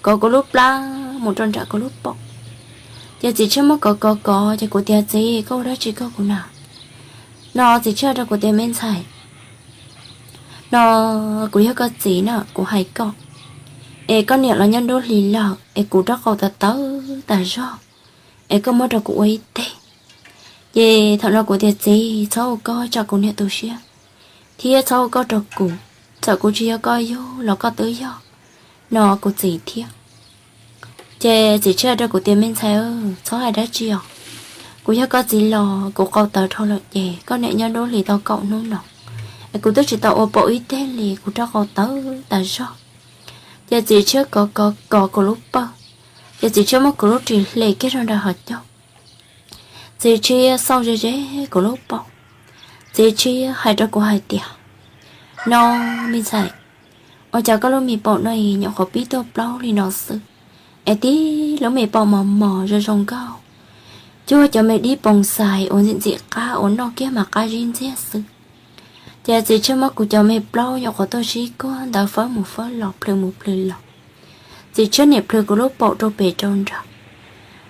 kov kuv lub plab mus rau nram kuv lub paum. Ces txiv tshiab muab kov kov kov ces kuv tias, Txiv, koj ua dab tsi koj kuv na? No txiv tshiab rau kuv tias, Me ntxhais, no kuv yog koj txiv na, kuv hais koj, es koj niam los nyob nruab hlis lawm es kuv rab qau tawv tawv tas zog, es koj muab rau kuv ua ib teg. Ces thaum no kuv tias, Txiv, txhob ua koj tsam kuv niam tu siab, thiab txhob ua koj rau kuv, txawm kuv tsis yog koj yug los koj twb yog no kuv txiv thiab. Ces txiv tshiab rau kuv tias, Me ntxhais, txhob hais dab tsi os, kuv yog koj txiv los kuv qau tawv dhau lawm ces koj niam nyob nruab hlis tau kaum hnub no, es kuv twb tsis tau ua paum ib teg li, kuv rab qau tawv tas zog. Ces txiv tshiab kov kov kov kuv lub pawg, ces txiv tshiab muab kuv lub ris hle kiag rau nram hav caug. Txiv tshiab xauj ze ze kuv lub paum, txiv tshiab hais rau kuv hais tias, No, me ntxhais, ua cas koj lub me paum no nyuam qhuav pib tuaj plaub li no xwb, es tib lub me paum mos mos zoo zoo nkauj, cuag cov me dib poos xais uas ntxim ntxim qab uas noj kiag mas qab zib ntxiag xwb. Ces txiv tshiab muab kuv cov me plaub nyuam qhuav tuaj sib kuag ntawd fawb mus fawb los plhws mus plhws los. Txiv tshiab niam plhws kuv lub paum rau pem rau nraud.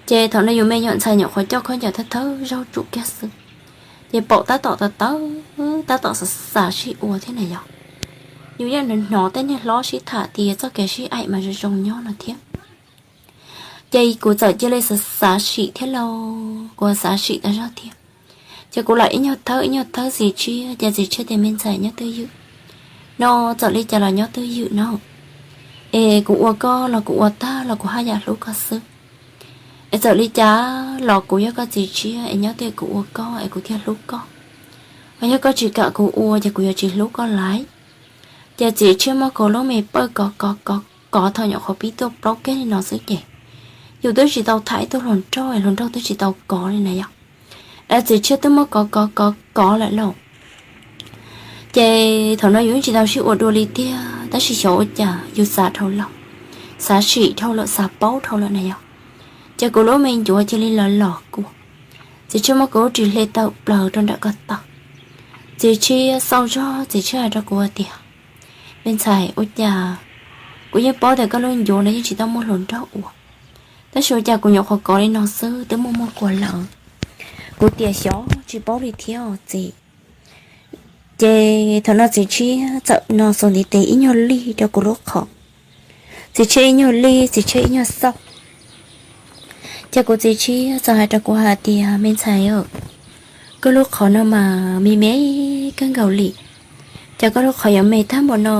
Ces thaum no yus me nyuam ntxhais nyuam qhuav coj khaub ncaws thawb thawb zaug tsum kiag xwb, ces paum tab tom tawv tawv, tab tom xav xav sib ua thiab na yog. Yus yeej hnov tej niag hlob sib tham tias txoj kev sib aim mas zoo zoo nyob no thiab. Ces kuv txawm cia li xav xav sim thiab lauj, kuv xav sim tas zog thiab. Ces kuv lam ib nyuag thawb ib nyuag thawb txiv tshiab, ces txiv tshiab tias, Me ntxhais, nyob twj ywm. No, txawm li cas los nyob twj ywm no, es kuv ua koj los kuv ua tag los kuv haj yam hlub koj xwb. Es txawm li cas los kuv yog koj txiv tshiab es nyob twj ywm kuv ua koj es kuv thiaj hlub koj. Ho yog koj tsis kam kuv ua ces kuv yuav tsis hlub koj lawm. Ces txiv tshiab muab kuv lub me pawg kov kov kov kov thaum nyuam qhuav pib tuaj plaub kiag li no xwb ces yus twb tsis tau tham ib tug hluas nraug, hluas nraug twb tsis tau kov li na yog. Es txiv tshiab twb muab kov kov kov kov lawm lauj. Ces thaum no yus yeej tsis tau sib ua dua li tiag, tab sis xyov ua cas yus xav dhau lawm, xav sim dhau lawm, xav paub dhau lawm na yog. Ces kuv lub me ncuav cia li los los kua, txiv tshiab muab kuv lub ris hle tawm plaws rau nram ko taw. Txiv tshiab xauj zog, txiv tshiab hais rau kuv tias, Me ntxhais, ua cas kuv yeej paub tias koj lub ncuav no yeej tsis tau muaj hluas nraug ua, tab sis ua cas kuv nyuam qhuav kov li no xwb twb muaj muaj kua lawm? Kuv tias, Xyov, tsis paub li thiab os txiv. Ces thaum no txiv tshiab txawm no xuas ntiv tes ib nyuag lij rau kuv lub qhov. Txiv tshiab ib nyuag lij, txiv tshiab ib nyuag xauj. Ces kuv txiv tshiab txawm hais rau kuv hais tias, Me ntxhais, koj lub qhov no mas me me kawg nkaus li. Ces koj lub qhov yuav me tag npaum no,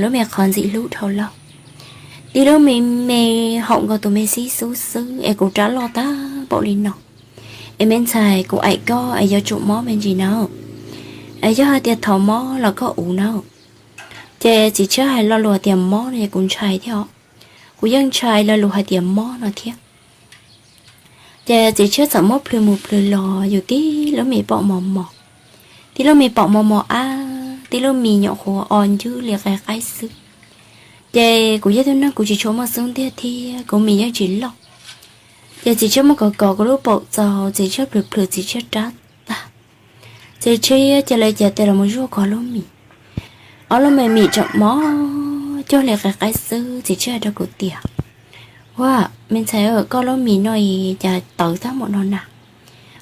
lub me qhov ntxim hlub dhau lawm. Tib lub me me haum nkaus tus me xib xub xwb es kuv rab loj tag npaum li no. Es me ntxhais, kuv aim koj es yuav tsum mob me ntsis na. Es yog hais tias thov mob los koj uv na. Ces txiv tshiab hais lo lus tias mob no es kuv ntshai thiab os. Kuv yeej ntshai lo lus hais tias mob no thiab. Ces txiv tshiab txawm muab plhws mus plhws los yus tib lub me paum mos mos, tib lub me paum mos mos ab, tib lub me nyuam qhuav o ncwb li qe qaib xwb. Ces kuv yog tug neeg kuv tsis tshua muaj xub ntiag thiab kuv mis yeej tsis loj. Ces txiv tshiab muab kov kov kuv lub paum txaus, txiv tshiab plhws plhws txiv tshiab rab tag, txiv tshiab cia li cia tes los mus zuaj kuv lub mis. Ob lub me mis tseem mos cuag li qe qaib xwb, txiv tshiab hais rau kuv tias, Ua, me ntxhais, koj lub mis no cas tawv tag npaum no na?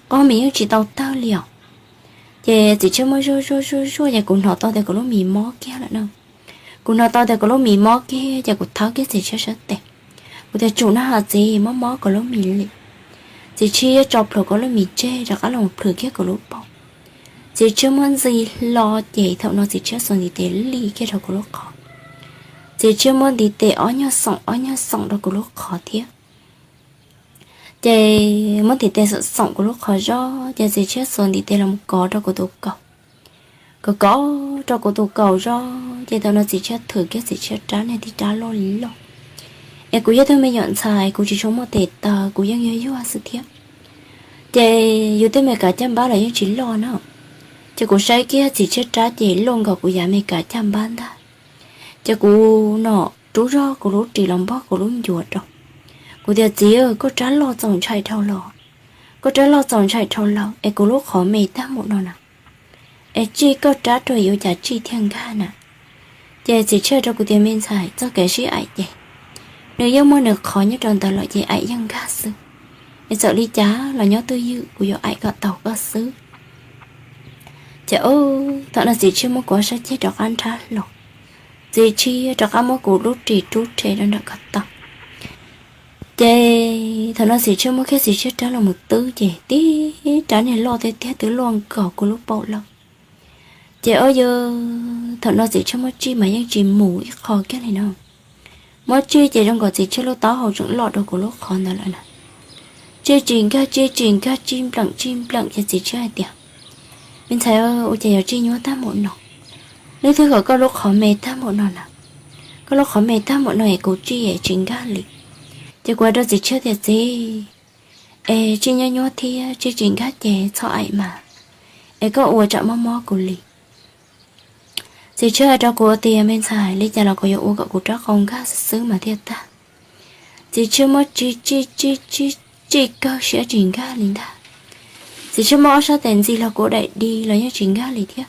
Koj mis yeej tsis tau tawg li os. Ces txiv tshiab muab zuaj zuaj zuaj zuaj ces kuv hnov tau tias kuv lub mis mob kiag lawm na. Kuv hnov tau tias kuv lub mis mob kiag ces kuv thawb kiag txiv tshiab sab tes. Kuv tias, Tsum na has txiv, mob mob kuv lub mis li. Txiv tshiab tso plhuav kuv lub mis tseg rov qab los plhws kiag kuv lub paum. Txiv tshiab muab ntxi hlo ces thaum no txiv tshiab xuas ntiv tes lij kiag rau kuv lub qhov. Txiv tshiab muab ntiv tes ob nyuag xoom ob nyuag xoom rau kuv lub qhov thiab. Ces muab ntiv tes xoom xoom kuv lub qhov zog ces txiv tshiab xuas ntiv tes los kov rau kuv tus kaus. Kov kov rau kuv tus kaus zog ces thaum no txiv tshiab thwm kiag txiv tshiab rab niag tib rab loj li loj. Es kuv yog tug me nyuam ntxhais, kuv tsis tshua muaj tes taw, kuv yeej yuag yuag xwb thiab. Ces yus tej me kav caj npab los yeej tsis loj na. Ces kuv saib kiag txiv tshiab rab ces luaj nkaus kuv yav me kav caj npab ntag. Ces kuv no rub zog kuv lub ris los npog kuv lub ncuav rau. Kuv tias, Txiv, koj rab loj txaus ntshai dhau los, koj rab loj txaus ntshai dhau lawm es kuv lub qhov me tag npaum no na. Es tsij koj rab rau yuav cas tsij thiaj nkag na. Ces txiv tshiab rau kuv tias, Me ntxhais, txoj kev sib aim ces Nws yeej muaj nws qhov nyob rau ntawd lawm ces aim yeej nkag xwb. Es txawm li cas los nyob twj ywm, kuv yuav aim kom tau koj xwb. Ces thaum no Txiv Tshiab muab kuv ob sab ceg rov qab nrhab hlo, Txiv Tshiab rov qab muab kuv lub ris rub rhe rau nram ko taw. Ces thaum no Txiv Tshiab muab kiag Txiv Tshiab rab los mus twb ces tib rab niag loj tiag tiag twb luaj nkaus kuv lub paum lawm. Ces o yog thaum no Txiv Tshiab muab tsij mas yeej tsis mus ib qho kiag li no. Muab tsij ces zoo nkaus Txiv Tshiab lub taub hau tseem loj dua kuv lub qhov ntawd lawm na. Tsij tsis nkag, tsij tsis nkag, tsij npleem tsij npleem ces Txiv Tshiab hais tias, Me ntxhais, ua cas yuav tsij nyuab tag npaum no? Leej twg kom koj lub qhov me tag npaum no na? Koj lub qhov me tag npaum no es kuv tsij es tsis nkag li. Ces kuv hais rau Txiv Tshiab tias, Txiv, es tsij nyuab nyuab thiab tsij tsis nkag ces txhob aim mas, es koj ua tsam mob mob kuv li. Txiv Tshiab hais rau kuv tias, Me ntxhais, li cas los kuv yuav ua kom kuv rab qau nkag xwb mas thiaj tag. Txiv Tshiab muab tsij tsij tsij tsij tsij kawg siab tsis nkag li ntag. Txiv Tshiab muab ob sab tes ntxi los kuv daim di los yeej tsis nkag li thiab.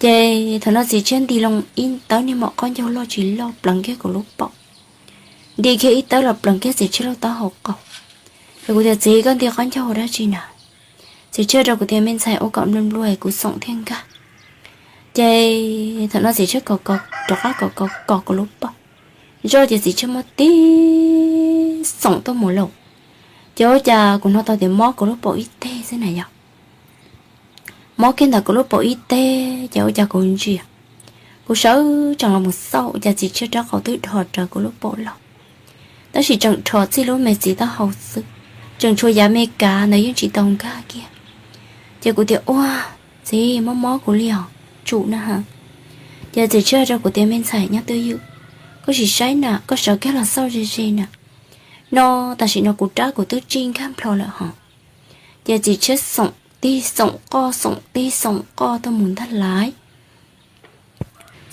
Ces thaum no Txiv Tshiab nti loo ib tawb niag maum qaub ncaug loj tsis loj pleev kiag kuv lub paum, nti kiag ib tawb los pleev kiag Txiv Tshiab lub taub hau qaum. Ces kuv tias, Txiv, koj nti qaub ncaug dab tsi na? Txiv Tshiab rau kuv tias, Me ntxhais, ua kom nplua nplua es kuv xoom thiaj nkag. Ces thaum no Txiv Tshiab kos kos rov qab kos kos kos kuv lub paum, zoj ces Txiv Tshiab muab tib xoom tuaj mus lauj. Ces ua cas kuv hnov tau tias mob kuv lub paum ib teg xwb na yog, mob kiag ntawm kuv lub paum ib teg ces ua cas kuv ntsia, kuv sawv tsees los mus xauj ua cas Txiv Tshiab rab qau twb dhos rawv kuv lub paum lawm. Tab sis tseem rho txij lub me txiv taub hau xwb, tseem tshuav yav me kav ntawd yeej tsis tau nkag kiag. Ces kuv tias, Ua, txiv, mob mob kuv li os, tsum na ha. Ces Txiv Tshiab rau kuv tias, Me ntxhais nyob twj ywm, koj sim saib na, koj sawv kiag los xauj ze ze na. No tam sim no kuv rab kuv twb tsij nkag nplho lawm hos. Ces Txiv Tshiab xoom tig xoom qoj xoom tig xoom qoj tuaj mus ntag lauj.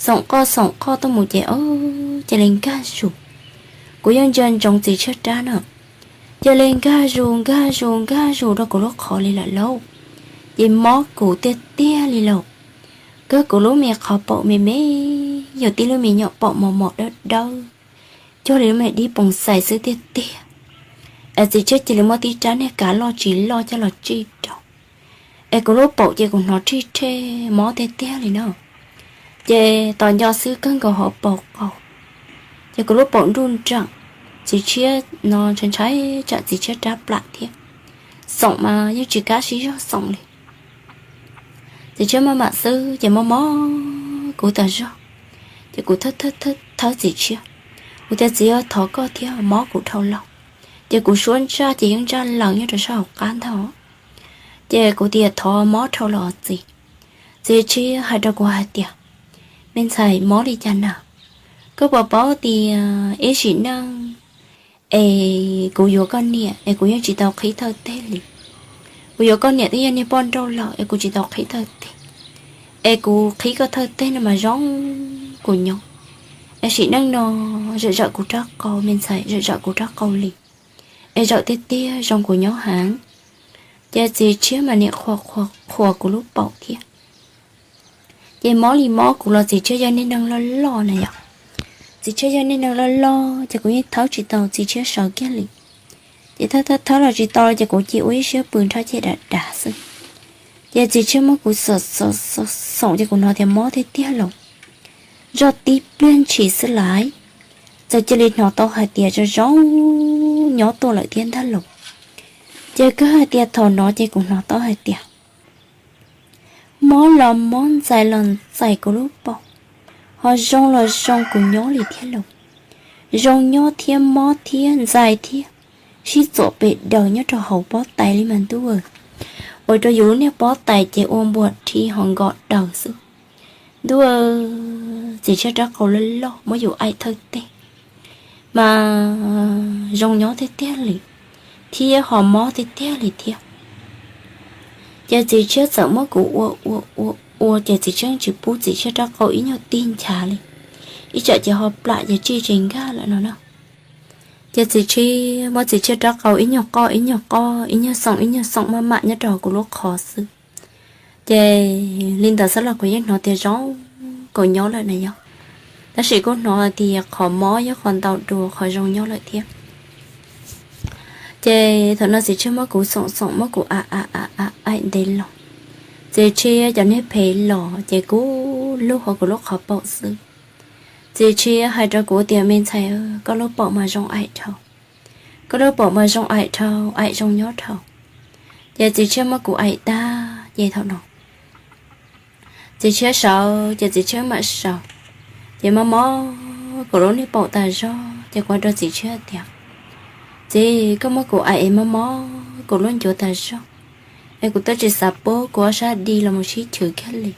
Xoom qoj xoom qoj tuaj mus ces o, cia li nkag zus. Kuv yeej ntsia ntsoov Txiv Tshiab rab na, cia li nkag zus nkag zus nkag zus rau kuv lub qhov li lawm lauj. Ces mob kuv tiag tiag li lauj. Kawg kuv lub me qhov paum me me, yog tib lub me nyuam paum mos mos dawb dawb, cuag li lub me dib poos xais xwb tiag tiag. Es Txiv Tshiab cia li muab tib rab niag kav loj tsis loj coj los tsij rau, es kuv lub paum ces kuv hnov rhij rhe mob tiag tiag li na. Ces tos nco xwb kawg nkaus hauv paus qaus, ces kuv lub paum nruj nreem. Txiv Tshiab no ntshai ntshai tsam Txiv Tshiab rab plam thiab, xoom mas yeej tsis kam sib zog xoom li. Txiv Tshiab maj mam xwb ces mob mob kuv tas zog, ces kuv thawb thawb Txiv Tshiab, kuv tias, Txiv, thov koj thiab, mob kuv dhau lawm. Ces kuv suab ntsaj ces yeej ntsaj laws nyob rau sab hauv qab ntag. Ces kuv tias, Thov mob dhau lawm os txiv. Txiv Tshiab hais rau kuv hais tias, Me ntxhais, mob li cas na? Koj puas paub tias ib sim neej es kuv yuav koj niam es kuv yeej tsis tau qhib thawj teg li. Kuv yuav koj niam twb yog niag poj nrauj lawm es kuv tsis tau qhib thawj teg, es kuv qhib koj thawj teg no mas zoo kuv nyob. Es sim neej no zawm zawm kuv rab qau, me ntxhais, zawm zawm kuv rab qau li, es zawm tiag tiag zoo kuv nyob heev. Ces Txiv Tshiab mas nim qhuas qhuas qhuas kuv lub paum thiab. Ces mob li mob kuv los Txiv Tshiab yog niag neeg loj loj na yom. Txiv Tshiab yog niag neeg loj loj ces kuv yeej thawb tsis tau Txiv Tshiab sawv kiag li. Ces thawb thawb thawb los tsis tau ces kuv cia ua ib siab pw nrhab ceg dav dav xwb. Ces Txiv Tshiab muab kuv xoom xoom xoom ces kuv hnov tias mob tiag tiag lauj. Zoj tib pliag ntshis xwb lauj, txawm cia li hnov tau hais tias zoo zoo nyob tuaj lawm thiab ntag lauj. Ces kawg hais tias thaum no ces kuv hnov tau hais tias mob los mob, ntxais los ntxais kuv lub paum, ho zoo los zoo kuv nyob li thiab lauj. Zoo nyob thiab mob thiab ntxais thiab, sib txuam pes daws nyob rau hauv pob tais li mas ntuj, ua rau yus lub niag pob tais ces ua npuas rhi ho nkos daws xwb. Ntuj, Txiv Tshiab rab qau loj loj muab yus aim thawj teg mas zoo nyob tiag tiag li thiab ho mob tiag tiag li thiab. Ces Txiv Tshiab txawm muab kuv ua ua ua ua ces Txiv Tshiab tsis pub Txiv Tshiab rab qau ib nyuag tig nchav li, ib tsam ces ho plam ces tsij tsis nkag lawm no na. Ces Txiv Tshiab muab Txiv Tshiab rab qau ib nyuag qoj ib nyuag qoj, ib nyuag xoom ib nyuag xoom maj mam nyob rau kuv lub qhov xwb. Ces li ntawd xwb los kuv yeej hnov tias zoo kuv nyob lawm na yog. Tab sis kuj hnov hais tias qhov mob yog qhov ntau dua qhov zoo nyob lawm thiab. Ces thaum no txiv tshiab muab kuv xoom xoom muab kuv aim aim aim aim ntev los, txiv tshiab cov niag phem los ces kuv lub hauv kuv lub qhov paum xwb. Txiv tshiab hais rau kuv tias, me ntxhais, koj lub paum mas zoo aim dhau, koj lub paum mas zoo aim dhau, aim zoo nyob dhau. Ces txiv tshiab muab kuv aim tag ces thaum no txiv tshiab sawv ces txiv tshiab mam sawv, ces mob mob kuv lub niag paum tas zog ces kuv hais rau txiv tshiab tias, txiv, koj muab kuv aim es mob mob kuv lub ncuav tas zog, es kuv twb tsis xav pub kuv ob sab di los mus sib chwv kiag li,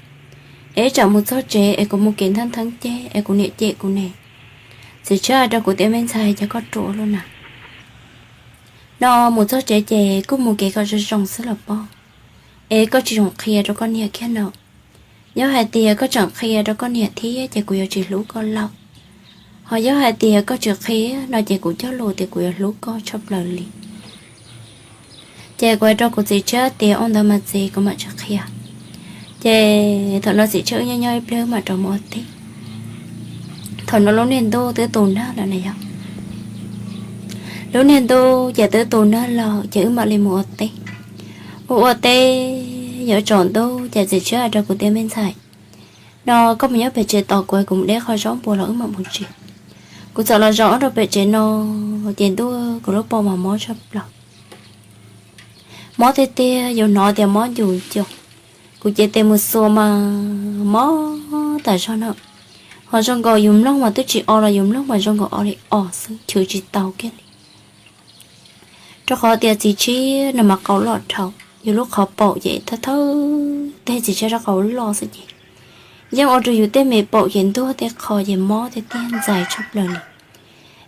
es ib tsam mus txog tsev es kuv mus kev ntheeb ntheeb ceg es kuv niam cem kuv ne. Txiv tshiab hais rau kuv tias, me ntxhais, cas koj ruam luaj na. No mus txog tsev ces kuj mus kev kom zoo zoo xwb los pob, es koj tsis txhob qhia rau koj niam kiag no. Yog hais tias koj tseem qhia rau koj niam thiab ces kuv yuav tsis hlub koj lawm. Ho yog hais tias koj tsis qhia no ces kuv cog lus tias kuv yuav hlub koj tshaj plaws li. Ces kuv hais rau kuv txiv tshiab tias, ua ntawd mas txiv, kuv mam tsis qhia. Ces thaum no txiv tshiab wb nyob nyob ib pliag wb mam rov mus ua teb. Thaum no lub niag ntuj twb tu nag lawm na yog. Lub niag ntuj ces twb tu nag lawm ces wb mam li mus ua teb. Ua ua teb yuav tsaus ntuj ces txiv tshiab hais rau kuv tias, me ntxhais, no koj mus nyob pem tsev tos kuv, kuv mus deb qho zaub npua los wb mam mus tsev. Kuv txawm los zaum ob rau pem tsev no, ces ntuj, kuv lub paum mas mob tshaj plaws. Mob tiag tiag, yus hnov tias mob ncus ncus. Kuv cev tes mus xuas mas mob tas zog na. Ho zoo nkaus yus mloog mas twb tsis o los yus mloog mas zoo nkaus o li os xwb, chwv tsis tau kiag li. Rau qhov tias txiv tshiab no mas qau loj dhau, yus lub qhov paum ces thawj thawj teg txiv tshiab rab qau loj xwb ces yeej ua rau yus tej me paum ces ntuag tej qho ces mob tiag tiag ntxais tshaj plaws li.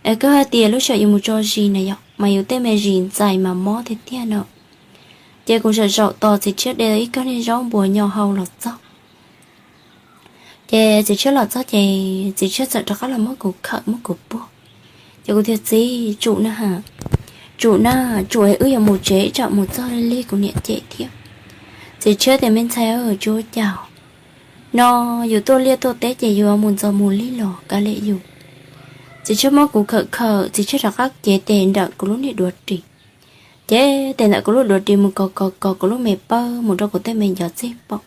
Es koj hais tias lub sij hawm yus mus tso zis na yom, mas yus tej me zis ntxais mas mob tiag tiag no. Ces kuv zaum zaum tos txiv tshiab de ib kawm niag zaub npua nyo hau los txog. Ces txiv tshiab los txog ces txiv tshiab txawm rov qab los muab kuv khawm muab kuv puag. Ces kuv tias, txiv, tsum na, tsum na, tsum es wb yuav mus tsev, tsam mus txog lig kuv niam cem thiab. Txiv tshiab tias, me ntxhais, tsis ua cas. No yus tuaj liaj tuaj teb ces yus mus ntxov mus lig los kav liam yus. Txiv tshiab muab kuv khawm khawm, txiv tshiab rov qab cev tes nrawm kuv lub niag duav ris. Cev tes ntawm kuv lub duav ris mus kov kov kov kuv lub me pawg mus rau kuv tej me ncov txij paum.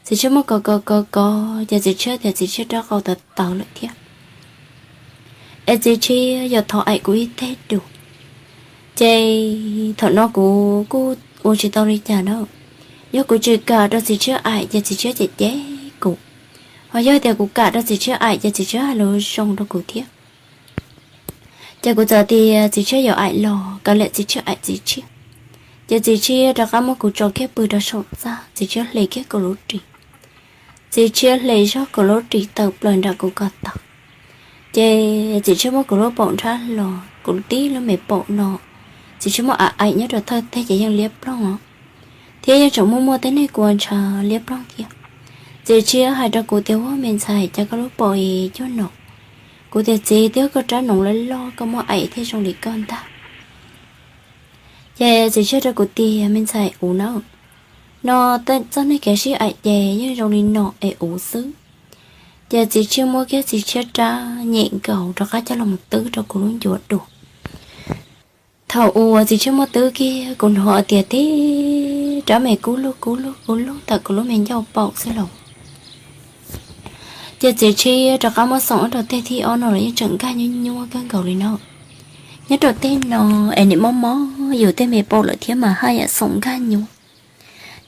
Txiv tshiab muab kov kov kov kov ces txiv tshiab tias txiv tshiab rab qau tawv tawv lawm thiab. Es txiv tshiab yuav thov aim kuv ib teg dua. Ces thaum no kuv kuj ua tsis tau li cas na. Yog kuv tsis kam rau txiv tshiab aim ces txiv tshiab cem cem kuv. Ho yog tias kuv kam rau txiv tshiab aim ces txiv tshiab hais lus zoo rau kuv thiab. Ces kuv txawm tias txiv tshiab yuav aim los kav liam txiv tshiab aim txiv tshiab. Ces txiv tshiab rov qab muab kuv tso kiag pw rau saum txaj, txiv tshiab hle kiag kuv lub ris. Txiv tshiab hle zog kuv lub ris tawm plaws nram kuv ko taw. Ces txiv tshiab muab kuv lub paum nrhab los, kuv tib lub me paum no, txiv tshiab muab aim aim nyob rau thawj teg ces yeej liab ploog os. Thiab yeej tseem muaj muaj tej neeg kua ntshav liab ploog thiab. Txiv tshiab hais rau kuv tias, ua me ntxhais, cas koj lub paum es cuag no? Kuv tias, txiv, twb yog koj rab noov loj loj koj muab aim thiaj zoo li koj ntag. Ces txiv tshiab rau kuv tias, me ntxhais, uv na. No txoj neeg kev sib aim ces yeej zoo li no es uv xwb. Ces txiv tshiab muab kiag txiv tshiab rab nyem nkaus rov qab coj los twb rau kuv lub ncuav dua. Thaum uas txiv tshiab muab twb kiag kuv hnov tias tib rab me kub lug kub lug kub lug ntawm kuv lub me ncauj paum xwb los. Ces txiv tshiab rov qab muab xoom ob rau teg thib ob no los yeej tseem nkag nyuaj nyuaj kawg nkaus li no. Nyob rau teg no es nim mob mob yus tej me paum lawm thiab mas haj yam xoom nkag nyuaj.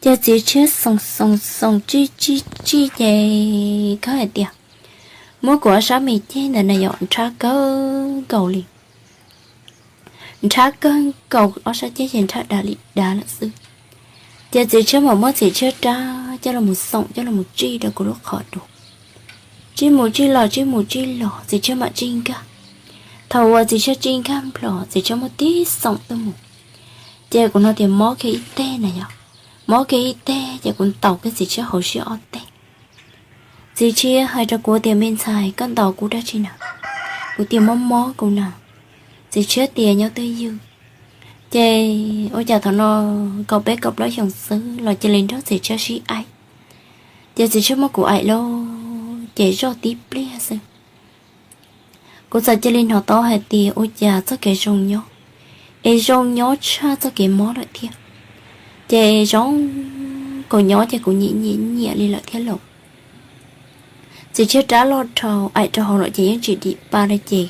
Ces txiv tshiab xoom xoom xoom tsij tsij tsij ces kawg hais tias muab kuv ob sab me ceg ntawd na yom nrhab kawg nkaus li. Nrhab kawg nkaus ob sab ceg ces nrhab dav li dav lawm xwb. Ces txiv tshiab mam muab txiv tshiab rab coj los xoom coj los tsij rau kuv lub qhov dua. Tsij mus tsij los tsij mus tsij los txiv tshiab mam tsij nkag. Thaum uas txiv tshiab tsij nkag nplhos txiv tshiab muab tib xoom tuaj mus. Ces kuv hnov tias mob kiag ib teg na yom, mob kiag ib teg ces kuv ntaus kiag txiv tshiab hauv siab ob teg. Txiv tshiab hais rau kuv tias me ntxhais koj ntaus kuv dab tsi na? Kuv tias mob mob kuv na. Txiv tshiab tias nyob twj ywm. Ces ua cas thaum no kaum peb kaum plaub xyoos xwb los cia li nrog txiv tshiab sib aim. Ces txiv tshiab muab kuv aim lawm ces zoj tib pliag xwb. Kuv txawm cia li hnov tau hais tias ua cas txoj kev zoo nyob es zoo nyob tshaj txoj kev mob lawm thiab. Ces zoo, kuv nyob ces kuv nyiam nyiam nyiam li lawm thiab los. Txiv tshiab rab loj dhau, aim rau hauv lawm ces yeej tsis dim pa li ces,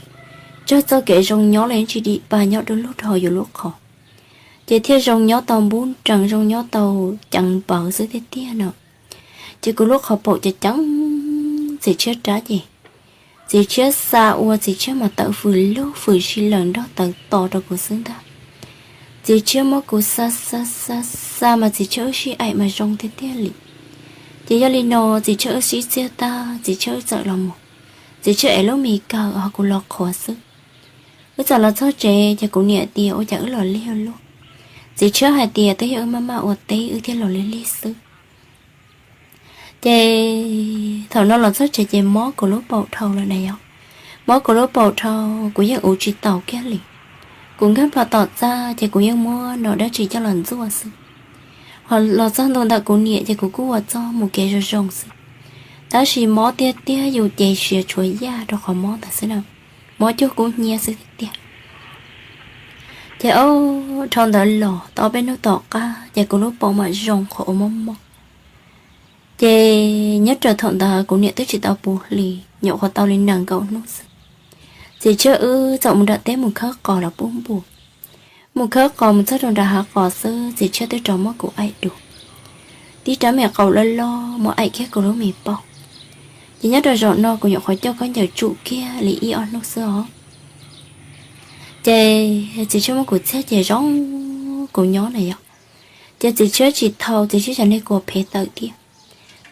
txoj kev zoo nyob los yeej tsis dim pa nyob du lug rau hauv yus lub qhov. Ces thiaj zoo nyob tau npub nrees, zoo nyob tau ceev npawv xwb tiag tiag no. Ces kuv lub qhov paum ces ceev, txiv tshiab rab ces, txiv tshiab xa ua txiv tshiab mas tawm fws lug fws si lawm nrog tawv to rau kuv xwb ntag. Txiv tshiab muab kuv xa xa xa xa mas txiv tshiab wb sib aim mas zoo tiag tiag li. Ces yog li no txiv tshiab wb sib txiag tag txiv tshiab wb txawm los mus. Txiv tshiab ev lub mis kawm ho kuv los qhuav xwb. Wb txawm los txog tsev ces kuv niam tias ua cas wb los lig ua luaj. Txiv tshiab hais tias twb yog wb maj maj ua teb wb thiaj los lig lig xwb. Ces thaum no los txog tsev ces mob kuv lub paum dhau lawm na yog. Mob kuv lub paum dhau kuv yeej uv tsis taus kiag li. Kuv nkag plho tom txaj ces kuv yeej muab no dab tsi coj los ntxuaj xwb. Ho los txog ntua ntawm kuv niam ces kuv kuj ua txuj mus kev zoo zoo xwb. Tab sis mob tiag tiag yus ces siav tshuav yaj rau qhov mob ntawd xwb na. Mob cuag kub hnyiab xwb tiag. Ces dhau ntawd los tau ob peb hnub tom qab ces kuv lub paum mam zoo qhov uas mob mob. Ces nyob rau thaum ntawd kuv niam twb tsis tau puv hli, nyuam qhuav tau li nees nkaum hnub xwb. Txiv tshiab wb txawm mus nram teb mus khawb qos los pub npua. Mus khawb qos mus txog rau nram hav qos xwb txiv tshiab twb rov muab kuv aim dua. Tib rab me qau loj loj muab aim kiag kuv lub me paum. Ces nyob rau zaum no kuv nyuam qhuav coj khaub ncaws tsum kiag li ib ob hnub xwb os. Ces txiv tshiab muab kuv txiag ces zoo, kuv nyob na yog. Ces txiv tshiab tsis thau txiv tshiab cov niag kua phem tawm thiab.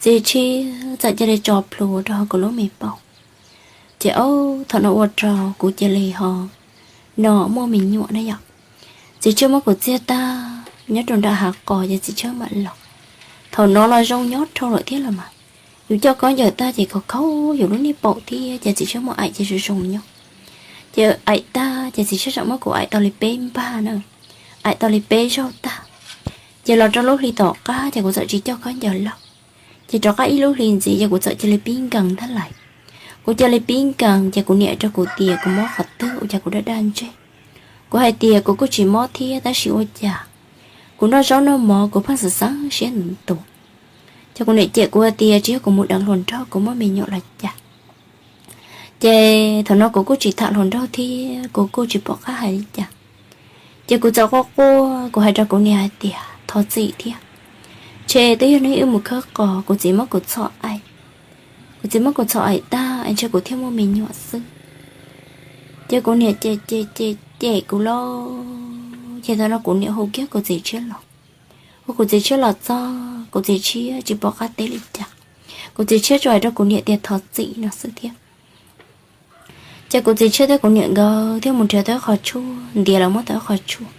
Txiv tshiab txawm cia li tso plhuav rau hauv kuv lub me paum. Ces thaum no ua rau kuv cia li ho no muaj me nyuam na yog. Txiv tshiab muab kuv txiag tag nyob rau nram hav qos ces txiv tshiab mam los. Thaum no los zoo nyob dhau lawm thiab los mas. Yus coj khaub ncaws tag ces khaus khaus yus lub niag paum thiab ces txiv tshiab muab aim ces zoo zoo nyob. Ces aim tag ces txiv tshiab tseem muab kuv aim tau li peb npag na, aim tau li peb zaug tag. Ces los rau lub hli tom qab ces kuv txawm tsis coj khaub ncaws lawm. Ces rov qab ib lub hli ntxiv ces kuv txawm cia li pib nkees ntag lais. Kuv cia li pib nkees ces kuv niam rau kuv tias kuv mob qhov twg ua cas kuv daj daj ntseg. Kuv hais tias kuv kuj tsis mob thiab tab sis ua cas kuv noj zaub noj mov kuv pheej xav xav siab ntuav. Ces kuv niam cem kuv tias tsis yog kuv mus deev hluas nraug kuv muaj me nyuam los cas. Ces thaum no kuv kuj tsis tham hluas nraug thiab kuv kuj tsis pom qab hais li cas. Ces kuv txawm quaj quaj kuv hais rau kuv niam hais tias thov txim thiab, ntshe twb yog hnub wb mus khawb qos kuv txiv muab kuv txhom aim, kuv txiv muab kuv txhom aim tag es ntshe kuv thiaj muaj me nyuam xwb. Ces kuv niam cem cem cem cem kuv lauj. Ces thaum no kuv niam hu kiag kuv txiv tshiab los. Hu kuv txiv tshiab los txog kuv txiv tshiab tsis pom qab teb li cas. Kuv txiv tshiab tsuas hais rau kuv niam tias thov txim no xwb thiab. Ces kuv txiv tshiab thiab kuv niam nkawd thiaj mus nrhiav tau ib qho tshuaj ntiav los muab tau ib qho tshuaj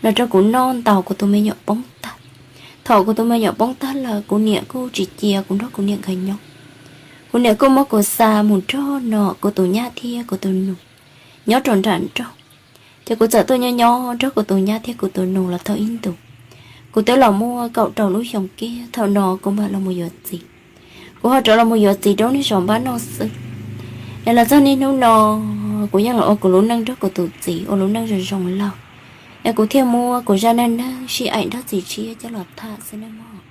los rau kuv noj ntaus kuv tus me nyuam poob tag. Thaum kuv tus me nyuam poob tag lawm kuv niam kuj tsis cia kuv nrog kuv niam nkawd nyob. Kuv niam kuj muab kuv xa mus nrog no kuv tus nyab thiab kuv tus nus nyob rau nram nroog. Ces kuv txawm tuaj nyob nyob nrog kuv tus nyab thiab kuv tus nus los tau ib ntus. Kuv twb los muaj kaum rau lub xyoo kiag thaum no kuv mam los mus yuav txiv. Kuv ho rov los mus yuav txiv rau niag zos npab noj xwb. Es los txog niaj hnub no kuv yeej los ua kuv lub neej nrog kuv tus txiv ua lub neej zoo zoo lawm. Es kuv thiaj muab kuv zaj neej neeg sib aim nrog txiv tshiab coj los tham xwb nawb mog.